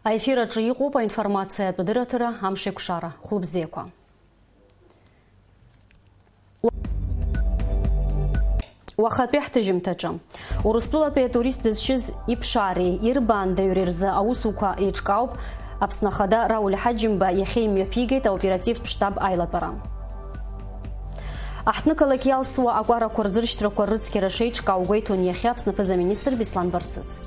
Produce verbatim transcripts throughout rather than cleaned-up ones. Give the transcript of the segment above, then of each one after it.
Аефир аҿы иҟоуп аинформациатә дырраҭара Амшеикәшара. Хәлыбзиақәа. Уахатәи ҳҭыжьымҭаҿы. Урыстәылатәи атурист дызшьыз иԥшаареи ирбаандаҩреи рзы аусуқәа еиҿкаауп. Аԥсны Ахада Рауль Ҳаџьымба иахьа имҩаԥигеит аоперативтә штаб аилатәара. Аҳҭнықалақь иалсуа акәарақәа рӡыршьҭрақәа рыцқьара шеиҿкаау гәеиҭон иахьа Аԥсны аԥыза-министр Беслан Барцыц.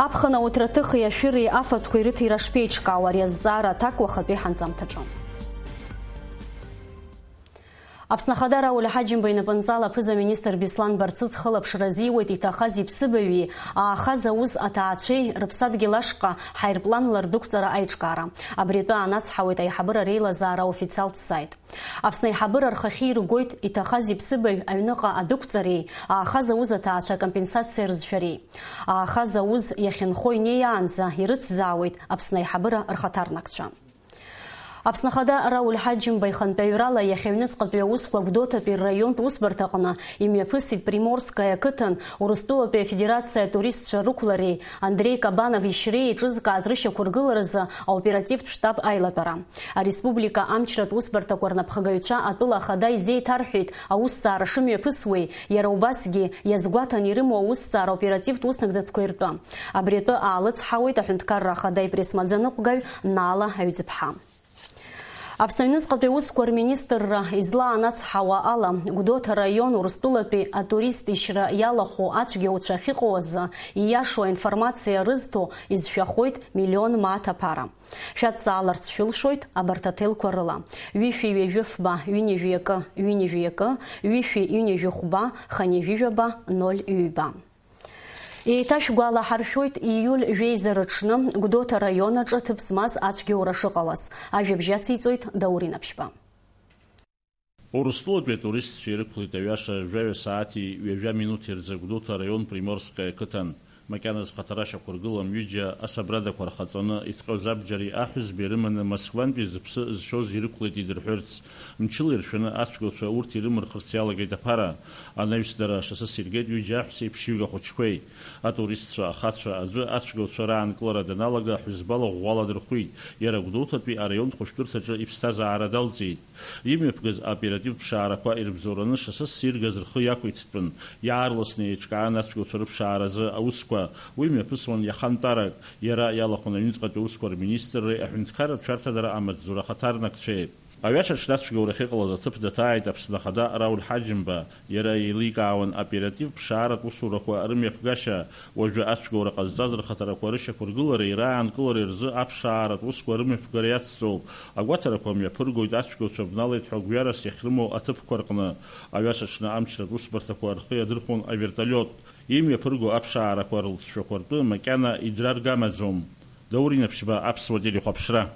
Аԥхын ауҭраҭыхи ашәыри афатәқәеи рыҭира шԥеиҿкаау, ари азҵаара аҭак уахатәи ҳанҵамҭаҿы. Аԥсны Ахада Рауль Ҳаџьымба инапынҵала аԥыза-министр Беслан Барцыц хылаԥшра азиуеит иҭахаз иԥсыбаҩи аахаз аус аҭаацәеи рыԥсадгьыл ашҟа ҳаирпланла рдәықәҵара аиҿкаара. Абри атәы аанацҳауеит аиҳабыра реилазаара аофициалтә саит. Аԥсны аиҳабыра рхахьы иргоит иҭахаз иԥсыбаҩ аҩныҟа адәықәҵареи аахаз аус аҭаацәа акомпенсациа рызшәареи. Аахаз аус иахьынхо инеиаанӡа ирыцзаауеит Аԥсны аиҳабыра рхаҭарнакцәа. Аԥсны Ахада Рауль Ҳаџьымба ихантәаҩрала иахьа аҩныҵҟатәи аусқәа Гәдоуҭатәи рраионтә усбарҭаҟны имҩаԥысит Приморское ақыҭан Урыстәылатәи Афедерациа атуристцәа рықәлареи Андреи Кабанов ишьреи еиҿызкааз рышьақәыргыларазы аоперативтә штаб аилатәара. Ареспублика амчратә усбарҭақәа рнапхгаҩцәа атәыла ахада изеиҭарҳәеит аусҭҵаара шымҩаԥысуеи, иара убасгьы иазгәаҭан ирымоу аусҭҵаара оперативтә уснагӡатәқәеи ртәы. Абри атәы аалыцҳауеит аҳәынҭқарра ахада ипресс-маӡаныҟәгаҩ Наала Аҩӡыԥҳа. Аԥсны аҩныҵҟатәи аусқәа рминистрра излаанацҳауа ала, Гәдоуҭа раион Урыстәылатәи атурист ишьра иалахәу ацәгьоуцәа ахьыҟоу азы ииашоу аинформациа рызҭо изшәахоит миллион мааҭ аԥара. Шәадҵааларц шәылшоит абарҭ аҭелқәа рыла: ҩышәи ҩажәи фба, ҩынҩажәи акы, ҩынҩажәи акы, ҩышәи ҩынҩажәи хәба, хынҩажәи жәаба, ноль ҩба. Еиҭашәгәалаҳаршәоит, ииуль жәеиза рыҽны Гәдоуҭа раион аҿы ҭыԥ змаз ацәгьоура шыҟалаз. Ажәабжь ациҵоит Даур Инаԥшьба. Урыстәылатәи атуристцәа ирықәлеит аҩаша жәаҩа сааҭи ҩажәа минуҭи рзы Гәдоуҭа араион Приморское ақыҭан. Макьана зхаҭара шьақәыргылам ҩыџьа асабрадақәа рхаҵаны иҭҟьоз абџьари аҳәызбеи рыманы Москвантәи зыԥсы зшьоз ирықәлеит идырҳәырц. Мчыла иршәаны ацәгьоуцәа урҭ ирымырхырц иалагеит аԥара. Анаҩс дара шасыс иргеит ҩыџьа аҳәсеи ԥшьҩык ахәыҷқәеи. Атуристцәа ахацәа аӡәы ацәгьоуцәа раанкылара даналага, ҳәызбала ӷәӷәала дырхәит. Иара Гәдоуҭатәи араионтә хәышәтәырҭаҿы иԥсҭазаара далҵит. Имҩаԥгаз аоперативтә ԥшаарақәа ирыбзоураны шасыс иргаз рхы иақәиҭтәын. Иаарласны еиҿкаан ацәгьоуцәа рыԥшааразы аусқәа. Уи мҩаԥысуан иаха нтәарак. Иара иалахәын аҩныҵҟатәи аусқәа рминистрреи аҳәынҭқарратә шәарҭадара амаҵзура ахаҭарнакцәеи. Аҩаша аҽны ацәгьоурахь иҟалаз аҭыԥ даҭааит Аԥсны Ахада Рауль Ҳаџьымба. Иара еиликаауан аоперативтә ԥшааратә усурақәа рымҩаԥгашьа. Уажәы ацәгьоура ҟазҵаз рхаҭарақәа рышьақәыргылареи раанкылареи рзы аԥшааратә усқәа рымҩаԥгара иацҵоуп. Агәаҭарақәа мҩаԥыргоит ацәгьоуцәа бналеит ҳәа гәҩарас иахьрымоу аҭыԥқәа рҟны. Аҩаша аҽны амчратә усбарҭақәа рхы иадырхәон авертолиот. Имҩаԥырго аԥшаарақәа рылҵшәақәа ртәы макьана иӡра ргамаӡом. Даур Инаԥшьба, Аԥсуа телехәаԥшра.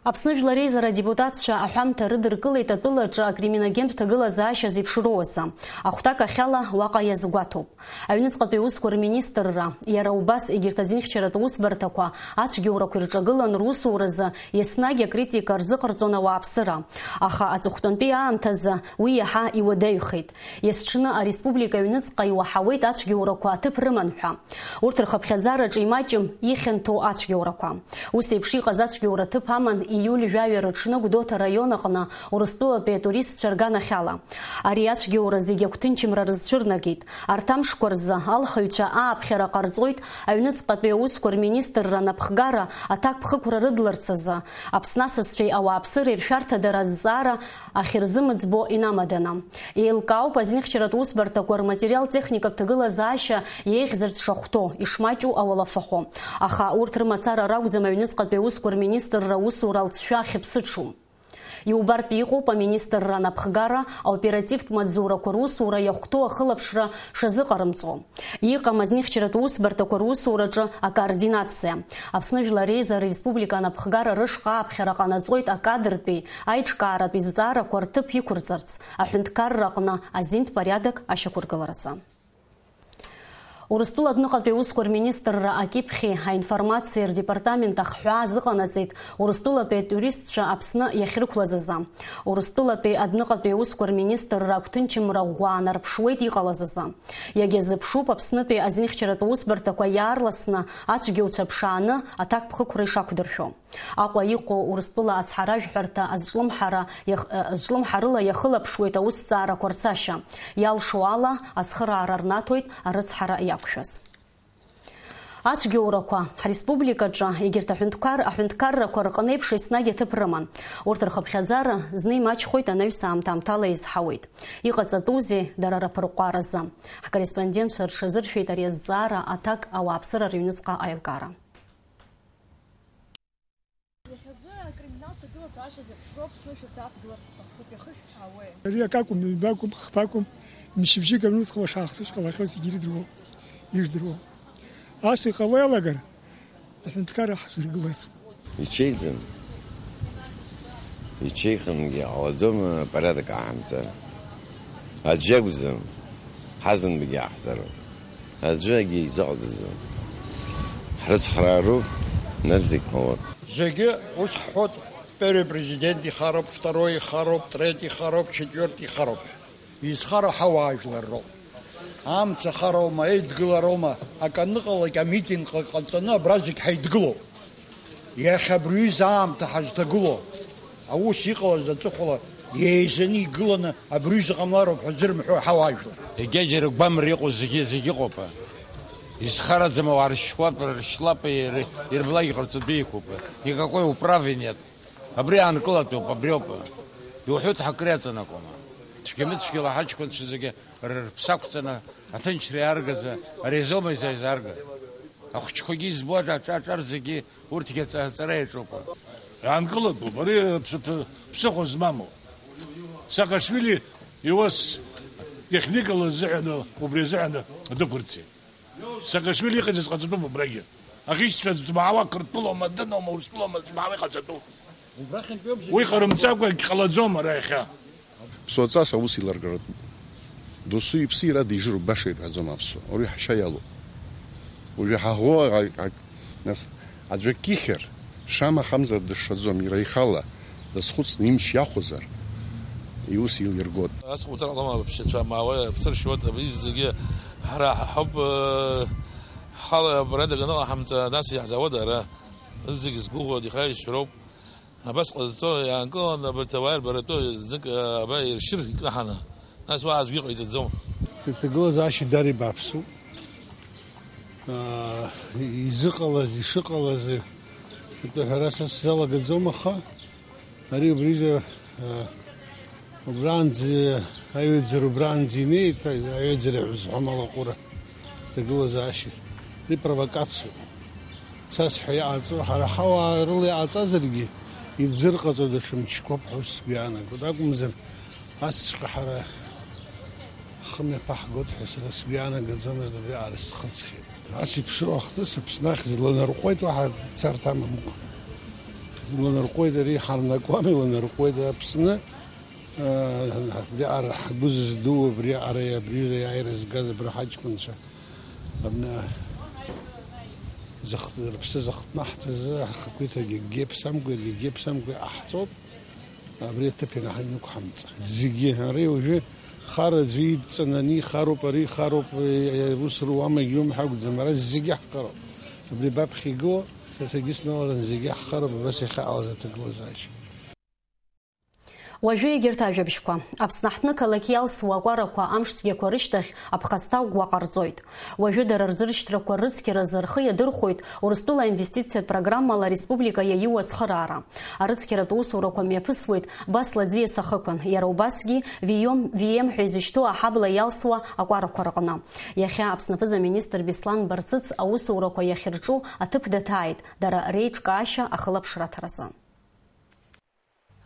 Аԥсны Жәлар Реизара адепутатцәа аҳәамҭа рыдыркылеит атәылаҿы акриминогентә ҭагылазаашьа зеиԥшроу азы. Ахәҭак ахьала уаҟа иазгәаҭоуп. Аҩныҵҟатәи аусқәа рминистрра, иара убас егьырҭ азинхьчаратә усбарҭақәа ацәгьоурақәа ирҿагылан русуразы еснагь акритика рзыҟарҵон ауааԥсыра. Аха аҵыхәтәантәи аамҭазы уи иаҳа иуадаҩхеит. Есҽны ареспублика аҩныҵҟа иуаҳауеит ацәгьоурақәа аҭыԥ рыман ҳәа. Урҭ рхыԥхьаӡараҿы имаҷым ихьанҭоу ацәгьоурақәа. Ус еиԥш иҟаз ацәгьоура ҭыԥ аман ииуль жәаҩа рыҽны Гәдоуҭа раион аҟны Урыстәылатәи атуристцәа рганахьала. Ари ацәгьоура зегьы агәҭынчымра рызцәырнагеит. Арҭ амшқәа рзы алхыҩцәа ааԥхьара ҟарҵоит аҩныҵҟатәи аусқәа рминистрра анапхгара аҭакԥхықәра рыдларц азы, Аԥсны асасцәеи ауааԥсыреи ршәарҭадара азҵаара ахьырзымыӡбо инамаданы. Еилкаауп азинхьчаратә усбарҭақәа рматериал-техникатә ҭагылазаашьа еиӷьзарц шахәҭоу, ишмаҷу ауалафахәы. Аха урҭ рымацара ракәӡам аҩныҵҟатәи аусқәа рминистрра аусура алҵшәа ахьыԥсыҽу. Иубартә иҟоуп аминистрра анапхгара аоперативтә маҵзурақәа русура иахәҭоу ахылаԥшра шазыҟарымҵо. Иҟам азинхьчаратә усбарҭақәа русураҿы акоординациа. Аԥсны Жәлар Реизара Республика анапхгара рышҟа ааԥхьара ҟанаҵоит акадртәи, аиҿкааратәи зҵаарақәа рҭыԥ иқәырҵарц, аҳәынҭқарра аҟны азинтә порядок ашьақәыргыларазы. Урыстәыла адәныҟатәи аусқәа рминистрра акьыԥхьи аинформациеи рдепартамент ахҳәаа азыҟанаҵеит Урыстәылатәи атуристцәа Аԥсны иахьрықәлаз азы. Урыстәылатәи адәныҟатәи аусқәа рминистрра агәҭынчымра ӷәӷәа аанарԥшуеит иҟалаз азы. Иагьазыԥшуп Аԥснытәи азинхьчаратә усбарҭақәа иаарласны ацәгьоуцәа ԥшааны аҭакԥхықәра ишақәдыршәо. Аҟәа иҟоу Урыстәыла ацҳаражәҳәарҭа азҿлымҳара иах-, э, азҿлымҳарыла иахылаԥшуеит аусҭҵаарақәа рцашьа. Иалшо ала, ацхыраара рнаҭоит арыцҳара иақәшәаз. Ацәгьоурақәа ҳреспубликаҿы егьырҭ аҳәынҭқар-, аҳәынҭқаррақәа рҟны еиԥш еснагь аҭыԥ рыман. Урҭ рхыԥхьаӡара зны имаҷхоит, анаҩс аамҭа-аамҭала еизҳауеит. Иҟаҵатәузеи дара рыԥырҟәаразы? Ҳкорреспондентцәа рҽазыршәеит ари азҵаара аҭак ауааԥсыра рыҩныҵҟа аилкаара. Иахьазы акриминал ҭагылазаашьа зеиԥшроу Аԥсны шәызааҭгылар сҭахуп, иахышәҳәаауеи? Ари акакәым, ҩбакәым, хԥакәым, мчыбжьык аҩнуҵҟала шаахҭысҟалахьоу зегьы ирдыруоуп, ижәдыруоуп. Ас иҟало иалагар, аҳәынҭқарра ҳзыргылаӡом. Ичеиӡам. Ичеихынгьы иҟалаӡом, апорядок ааҳамҵар. Аӡә иакәӡам, ҳазынтәык иааҳҵароуп. Аӡәы акгьы изыҟаҵаӡом. Ҳрыцхраароуп, нас зегь ҟалоит. Зегьы ус ҳҳәоит, первый президент ихароуп, второй ихароуп, третий ихароуп, четвертый ихароуп. Изхароу ҳауаажәлар роуп. Амца хароума, еидгылароума, акы аныҟалак, амитинг ҟа-, ҟаҵаны абра зегь ҳаидгылоуп. Иахьа абри аҩыза аамҭа ҳазҭагылоу, аус иҟалаз аҵыхәала еизаны игыланы абри аҩыза ҟамлароуп ҳәа зырмҳәо ҳауаажәлар. Егьа џьара гәамра иҟоу зегьы, зегьы ыҟоуп. Изхараӡам, ауаа ршьуап, ршьлап, ир-, ирблак иҟарҵатәы иқәуп. Никакой управы нет. Абри аанкылатәуп, абриоуп. Иуҳәоит, ҳакыр иаҵанакуама? Цәгьа-мыцәгьала ҳаҷкәынцәа зегьы р-, рыԥсы ақәҵаны, аҭынчра иааргаз, ари азоума иза-, изааргаз? Ахәыҷқәагьы избо аҿ-, аҿар зегьы урҭгьы аҵа-, аҵара иаҿуп. Иаанкылатәуп, ари ԥ-, ԥ-, ԥсыхәа змамоу. Саакашвили иус техникала азыҳәан, убри азыҳәан дықәырцеит. Саакашвили иҟаиҵаз ҟаҵатәуп абрагьы. Аӷьычцәа дмаауа, Қырҭтәылоума, дыноума, Урыстәылоума, дмаауа иҟаҵатәуп. Уи ҟарымҵакәа егьҟалаӡом ара иахьа. Ԥсуаҵас аус еиларгаратәуп. Досу иԥсы иара дижыроуп, баша ирҳәаӡом аԥсуа. Уи ҳашьа иалоуп. Уажәы ҳаӷоу ак-, ак-, нас, аӡәы акы ихьыр, шамахамзар дышшаӡом, иара ихала дазхәыцны имч иахәозар, иус еилиргоит. Ас уҵар ҟалома, аԥсшьацәа маауа, ԥсыршьуеит, абри зегьы ҳара ҳауп, э, ҳхала абра даганы ҟаҳамҵа, нас иаҳзаауада ара? Зегь згәыӷуа, ихаишьроуп. Абас ҟазҵо, иаанкыланы абарҭ ауаа ирбаратәы знык, э, аба иршьыр икнаҳаны. Нас уа аӡәгьы иҟаиҵаӡом. Ҭ-, ҭагылазаашьа дара ибаԥсуп. Аа, изыҟалаз, ишыҟалаз, итәы ҳәара са сзалагаӡом, аха ари убризы, аа, убранӡа, аҩаӡара убранӡа инеит, аҩаӡара ҳәа зҳәом алаҟәыра, ҭагылазаашьа. Ари провокациоуп. Цас ҳәа иҟаҵоу, ҳара ҳауаа рыла иҟаҵазаргьы, изырҟаҵо даҽа мчқәоуп ҳәа сгәы иаанагоит. Акәымзар, асҵәҟьа ҳара ҳхы мҩаԥаҳгоит ҳәа сара сгәы иаанагаӡомызт, абри аара схыҵхьеит. Ас иԥшроу ахҭыс Аԥсны ахьӡ ланарҟәуеит, уаҳа царҭа амамкәа. Иланарҟәуеит, ари ҳарнакуам, иланарҟәуеит Аԥсны, аа, абри аара ҳгәы зыздуу, абри аара абри аҩыза аиааира згаз абра ҳаҷкәынцәа. Абна зых-, рыԥсы зыхҭнаҳҵаз ахақәиҭрагьы акгьы ԥсамкәа, акгьы ԥсамкәа иҟаҳҵоит. Абри аҭыԥ ианаҳа инықәҳамҵа. Зегьы, ари уажәы хара аӡәы идҵаны, ани ихароуп, ари ихароуп, е, ус руама, егьиума ҳәа акәӡам, ара зегьы ҳхароуп. Абри баԥхьа игылоу, са саргьы сналалан, зегьы ҳхароуп, абас иахьаҟалаз аҭагылазаашьа. Уажәы егьырҭ ажәабжьқәа. Аԥсны аҳҭны қалақь иалсуа акәарақәа амшцәгьақәа рышьҭахь аԥхасҭа ӷәӷәа ҟарҵоит. Уажәы дара рӡыршьҭрақәа рыцқьаразы рхы иадырхәоит Урыстәыла инвестициатә программала ареспублика иаиуа ацхыраара. Арыцқьаратә усурақәа мҩаԥысуеит Басла аӡиас ахықәан, иара убасгьы Виом, Вием ҳәа изышьҭоу аҳабла иалсуа акәарақәа рҟны. Иахьа Аԥсны аԥыза-министр Беслан Барцыц аусурақәа иахьырҿу аҭыԥ даҭааит, дара реиҿкаашьа ахылаԥшра аҭаразы.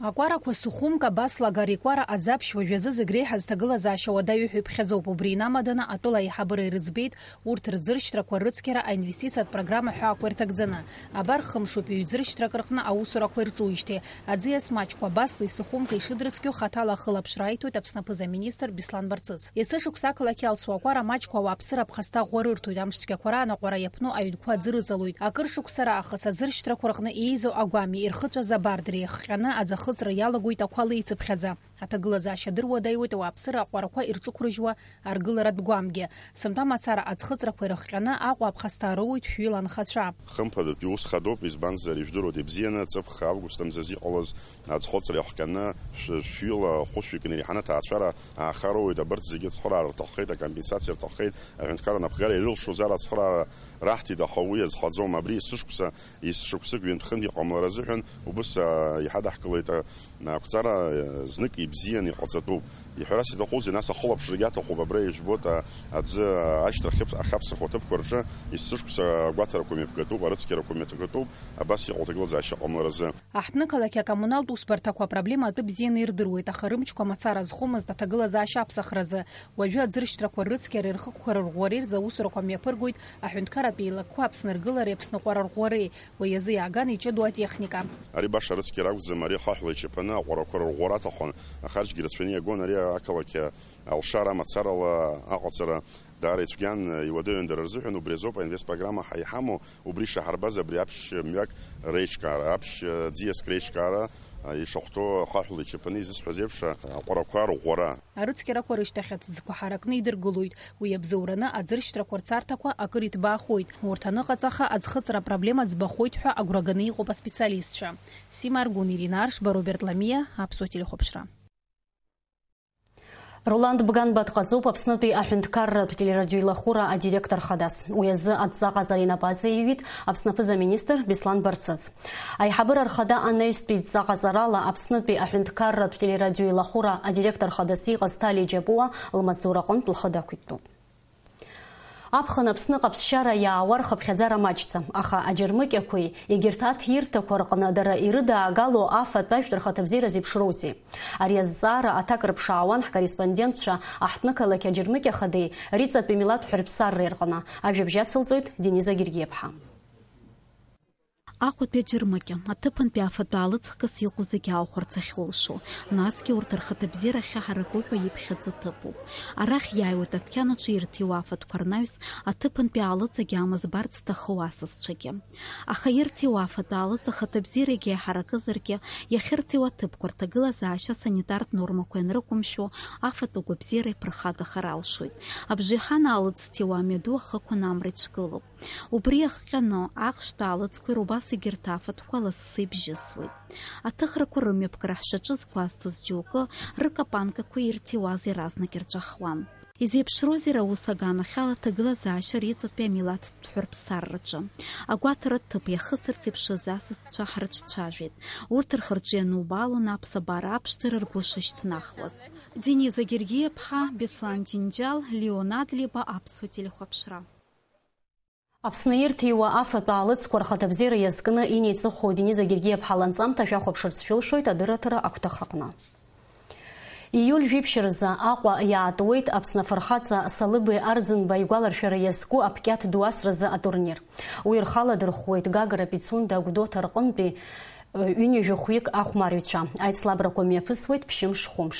Акәарақәа Сухумка, Басла, Гарикәара, Аӡаԥшь уажәазы зегь реиҳа зҭагылазаашьа уадаҩу ҳәа иԥхьаӡоуп. Убри инамаданы атәыла аиҳабыра ирыӡбеит урҭ рӡыршьҭрақәа рыцқьара аинвестициатә программа ҳәа ақәа ирҭагӡаны. Абар, хымшуп ҩӡыршьҭрак рҟны аусурақәа ирҿуижьҭеи. Аӡиас маҷқәа Баслеи Сухумкеи шыдрыцқьоу хаҭала ахылаԥшра аиҭоит Аԥсны аԥыза-министр Беслан Барцыц. Есышықәса ақалақь Алсуа Кәара маҷқәа ауааԥсыра аԥхасҭа ӷәӷәа рырҭоит, амш цәгьақәа раан аҟәара иаԥну аҩнқәа аӡы рыҵалоит. Акыр шықәса раахыс аӡыршьҭрақәа рҟны еизо агәами ирхыҵәаз абард реихҟьаны аӡахыҵра иалагоит ақәа леицыԥхьаӡа. Аҭагылазаашьа дыруадаҩуеит ауааԥсыра аҟәарақәа ирҿықәрыжьуа аргыларатә гәамгьы. Сынтәа мацара аӡхыҵрақәа ирыхҟьаны Аҟәа аԥхасҭа роуеит шәҩыла анхацәа. Хымԥадатәи ус хадоуп, избанзар, ижәдыруеит ибзианы, ҵыԥх август амзазы иҟалаз аӡхыҵра иахҟьаны шә-, шәҩыла хәышәҩык инареиҳаны аҭаацәара ааха роуеит, абарҭ зегьы ацхыраара рҭаххеит, акомпенсациа рҭаххеит, аҳәынҭқарра анапхгара ирылшозар ацхыраара раҳҭеит, аха уи азхаӡом, абри есышықәса, есышықәсык ҩынтә-хынтә иҟамлара азыҳәан убыс, а, иҳадаҳкылеит, а, ақәҵара, а, знык ибзианы иҟаҵатәуп. Иҳәарас иҭахузеи, нас ахылаԥшрагьы аҭахуп, абра ижәбоит, а, аӡы, а, ашьҭахь ахьаԥ-, ахьаԥсахуа аҭыԥқәа рҿы есышықәса агәаҭарақәа мҩаԥгатәуп, арыцқьарақәа мҩаԥгатәуп, абас иҟоу аҭагылазаашьа ҟамларазы. Аҳҭнықалақь акоммуналтә усбарҭақәа апроблема атәы бзианы ирдыруеит, аха рымчқәа мацара зхомызт аҭагылазаашьа аԥсахразы. Уажәы аӡыршьҭрақәа рыцқьареи рхықәкқәа рырӷәӷәареи рзы аусурақәа мҩаԥыргоит аҳәынҭқарратә еилакқәа Аԥсны ргылареи Аԥсныҟәара рӷәӷәареи. Уи азы иааган иҷыдоу атехника. Ари баша арыцқьара акәӡам, ари ахаҳәла ичаԥаны аҟәарақәа рырӷәӷәара аҭахын, ахарџьгьы рацәаны иагон, ари ақалақь алшара мацарала аҟаҵара даара ицәгьан, иуадаҩын дара рзыҳәан, убри азоуп аинвестпрограмма ҳа иҳамоу, убри ишаҳарбаз абри аԥшь мҩак реиҿкаара, аԥшь ӡиаск реиҿкаара, ишахәҭоу ахаҳәла ичаԥаны изысҳәаз еиԥш, аҟәарақәа рыӷәӷәара. Арыцқьарақәа рышьҭахь аҭӡқәа ҳаракны идыргылоит, уи иабзоураны аӡыршьҭрақәа рцарҭақәа акыр иҭбаахоит. Урҭ аныҟаҵаха, аӡхыҵра апроблема ӡбахоит ҳәа агәра ганы иҟоуп аспециалистцәа. Сима Аргәын, Ирина Аршба, Роберт Ламиа, Аԥсуа телехәаԥшра. Роланд Бганба дҟаҵоуп Аԥснытәи аҳәынҭқарратә телерадиоилахәыра адиректор хадас. Уи азы адҵа ҟаҵара инапы аҵаиҩит Аԥсны аԥыза-министр Беслан Барцыц. Аиҳабыра рхада анаҩстәи дҵа ҟаҵарала Аԥснытәи аҳәынҭқарратә телерадиоилахәыра адиректор хадас иҟаз Ҭали Џьапуа лмаҵзура аҟынтә лхы дақәиҭтәуп. Аԥхын Аԥсныҟа аԥсшьара иаауа рхыԥхьаӡара маҷӡам, аха аџьармыкьақәеи егьырҭ аҭирҭақәа рҟны дара ирыдаагало афатә ажәтә рхаҭабзиара зеиԥшроузеи? Ари азҵаара аҭак рыԥшаауан ҳкорреспондентцәа аҳҭнықалақь аџьармыкьа хадеи Риҵатәи милаҭ ҳәырԥсарреи рҟны. Ажәабжь ацылҵоит Дениза Гергиаԥҳа. Аҟәатәи аџьармыкьа, аҭыԥантәи афатә аалыҵ хкыс иҟоу зегьы аахәарц ахьулшо, насгьы урҭ рхаҭабзиара ахьаҳараку ҳәа иԥхьаӡо ҭыԥуп. Арахь иааиуеит адәқьанаҿы ирҭиуа афатәқәа рнаҩс, аҭыԥантәи аалыҵ агьама збарц зҭаху асасцәагьы. Аха ирҭиуа афатә аалыҵ ахаҭабзиарагьы иаҳаракызаргьы, иахьырҭиуа аҭыԥқәа рҭагылазаашьа асанитартә нормақәа ианрықәымшәо, афатә агәабзиара иԥырхагахар алшоит. Абжеиҳан аалыҵ зҭиуа амҩаду ахықәан амра ицәгылоуп. Убри иахҟьаны, ахәшәтә аалыҵқәа ирубас егьырҭ афатәқәа лассы ибжьысуеит. Аҭыхрақәа рымҩаԥгара ҳшаҿыз гәазҭоз џьоукы, рыкапанкақәа ирҭиуаз иаразнак ирҵәахуан. Изеиԥшроузеи аус аганахьала аҭагылазаашьа Риҵатәи амилаҭтә ҳәырԥсарраҿы? Агәаҭаратә ҭыԥ иахысырц иԥшыз асасцәа ҳрыҿцәажәеит. Урҭ рхы-рҿы ианубаалон аԥсабара аԥшӡара ргәы шышьҭнахуаз. Дениза Гергиаԥҳа, Беслан Џьынџьал, Леон Адлеиба, Аԥсуа телехәаԥшра. Аԥсны ирҭиуа афатә аалыҵқәа рхаҭабзиара иазкны инеиҵыху Дениза Гергиаԥҳа ланҵамҭа шәахәаԥшырц шәылшоит адырраҭара агәҭахаҟны. Ииуль жәиԥшь рзы Аҟәа иаатуеит Аԥсны афырхаҵа Салыбеи Арӡынба игәаларшәара иазку аԥкьаҭ ду асразы атурнир. Уи рхы аладырхәуеит Гагра Пицунда Гәдоуҭа рҟынтәи ҩынҩажәа хәҩык ахәмарҩцәа. Аицлабрақәа мҩаԥысуеит ԥшьымш-хәымш.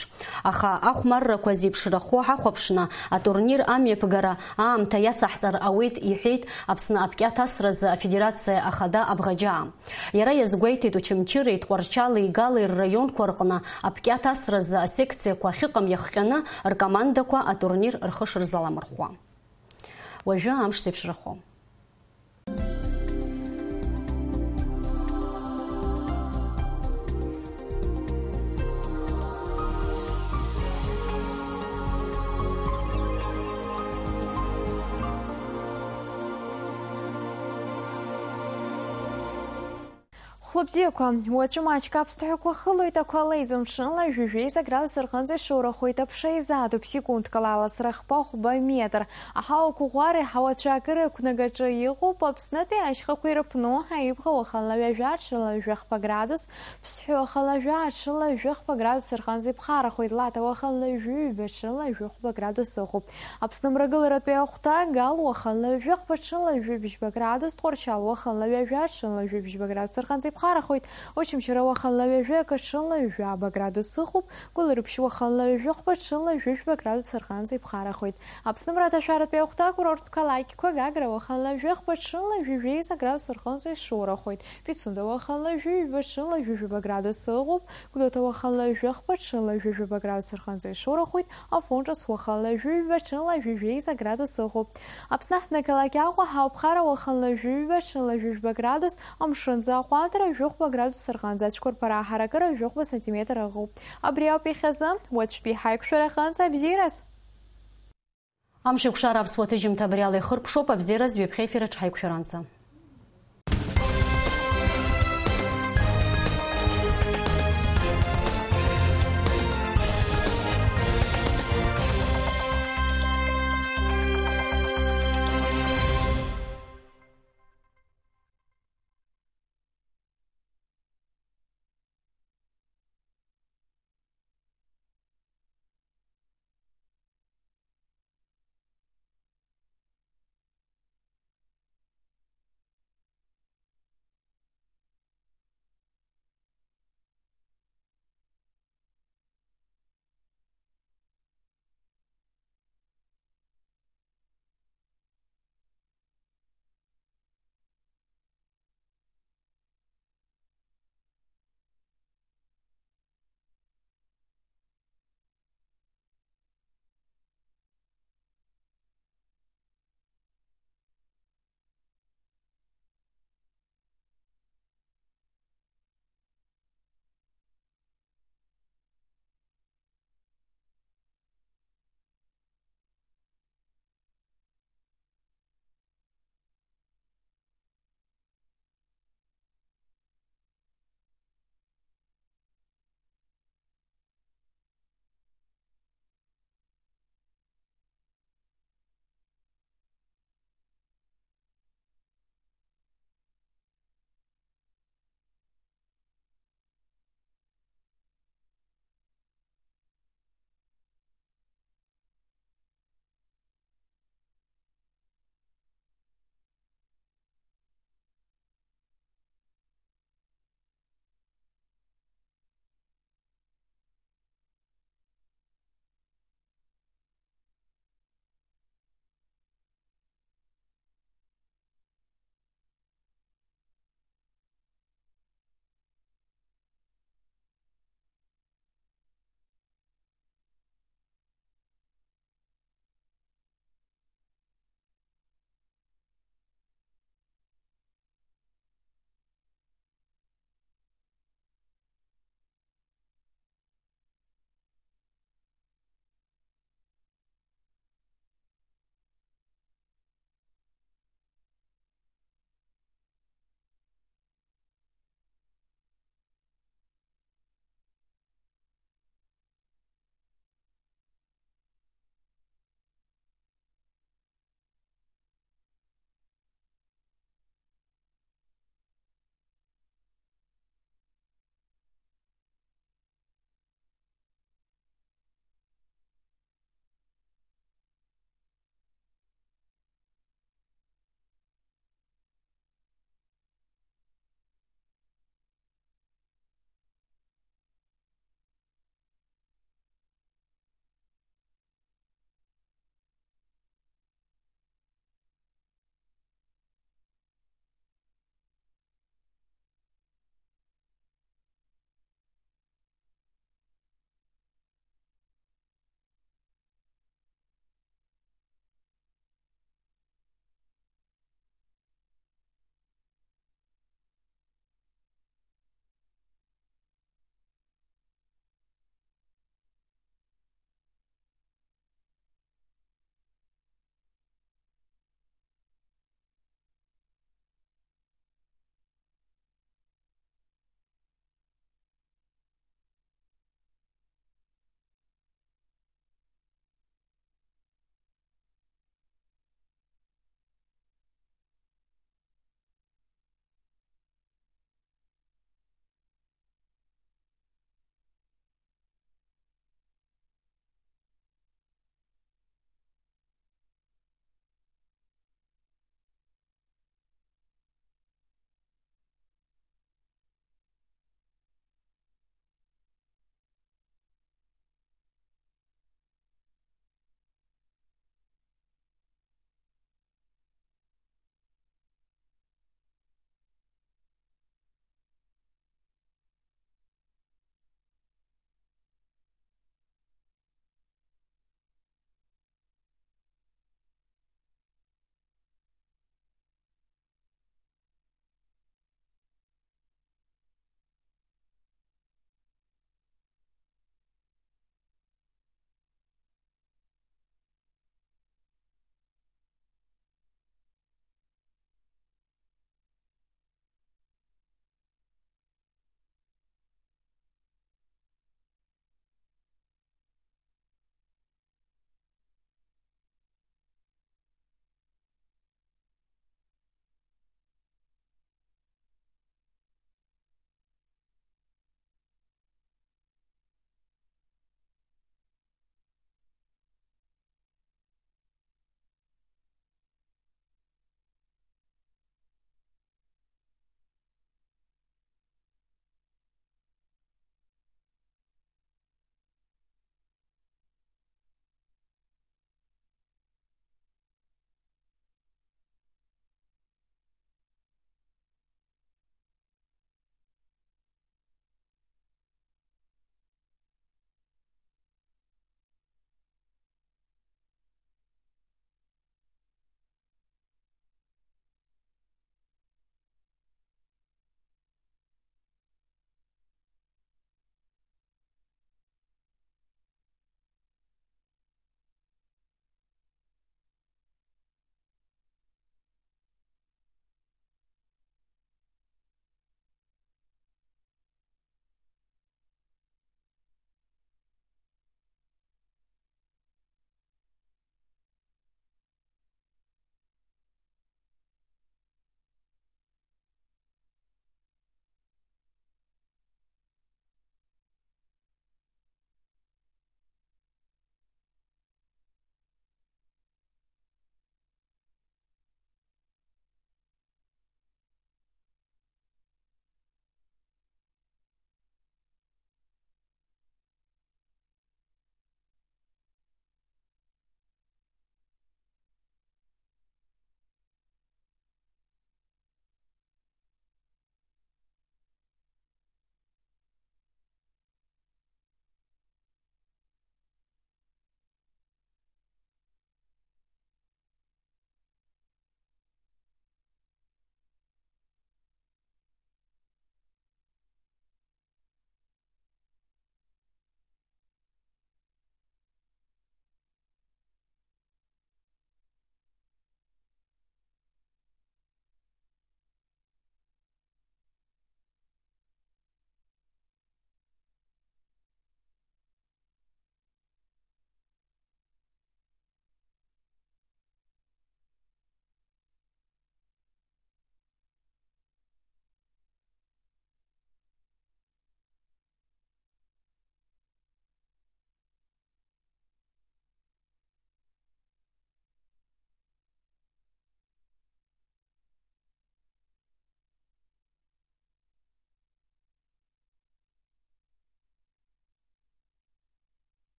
Аха ахәмаррақәа зеиԥшрахо ҳахәаԥшны, атурнир амҩаԥгара аамҭа иацаҳҵар ауеит, иҳәеит Аԥсны аԥкьаҭ асразы афедерациа ахада Абӷаџьаа. Иара иазгәеиҭеит, Очамчыреи Тҟәарчали Галеи рраионқәа рҟны аԥкьаҭ асразы асекциақәа ахьыҟам иахҟьаны ркомандақәа атурнир рхы шырзаламырхәуа. Уажәы амш зеиԥшрахо. Хәлыбзиақәа, уаҵәы маҷк аԥсҭҳәақәа хылоит, ақәа леиӡом, ҽынла жәаҩа градус рҟынӡа ишоурахоит, аԥша изаатуп, секундк ала аласра хԥа-хәба метр. Аҳауа қәыӷәӷәара иҳауа ацәаакыра ақәнагаҿы иҟоуп, Аԥснытәи ашьхақәа ирыԥну, Аибӷа уахынла ҩажәа, ҽынла жәахԥа градус, Ԥсҳәы уахынла жәа, ҽынла жәахԥа градус рҟынӡа иԥхарахоит, Лаҭа уахынла жәаҩба, ҽынла жәахәба градус ыҟоуп. Аԥсны мрагыларатәи ахәҭа, Гал уахынла жәахәба, ҽынла жәибжьба градус, Тҟәарчал уахынла ҩажәа, ҽынла жәибжьба градус рҟынӡа иԥхарахоит, Очамчыра уахынла ҩажәа, ҽынла жәаба градус ыҟоуп, Гәылрыԥшь уахынла ҩажәахәба, ҽынла жәижәба градус рҟынӡа иԥхарахоит. Аԥсны мраҭашәаратәи ахәҭа, акурорттә қалақьқәа, Гагра уахынла жәахәба, ҽынла жәижәеиза градус рҟынӡа ишоурахоит, Пицунда уахынла жәижәба, ҽынла жәижәба градус ыҟоуп, Гәдоуҭа уахынла жәахәба, ҽынла жәижәба градус рҟынӡа ишоурахоит, Афон Ҿыц уахынла жәижәба, ҽынла жәижәеиза градус ыҟоуп. Аԥсны аҳҭнықалақь Аҟәа ҳауԥхара уахынла жәижәба, ҽынла жәижәба градус, амшын ӡаҟәандра жәохәба градус рҟынӡа, ацәқәырԥара аҳаракыра жәохәба сантиметр ыҟоуп. Абри ауп иахьазы, уаҵәтәи ҳаиқәшәара аҟынӡа, абзиараз! Амш еиқәшара аԥсуа ҭыжьымҭа абри ала ихыркәшоуп, абзиараз, ҩаԥхьа ефир аҿы ҳаиқәшәаранӡа.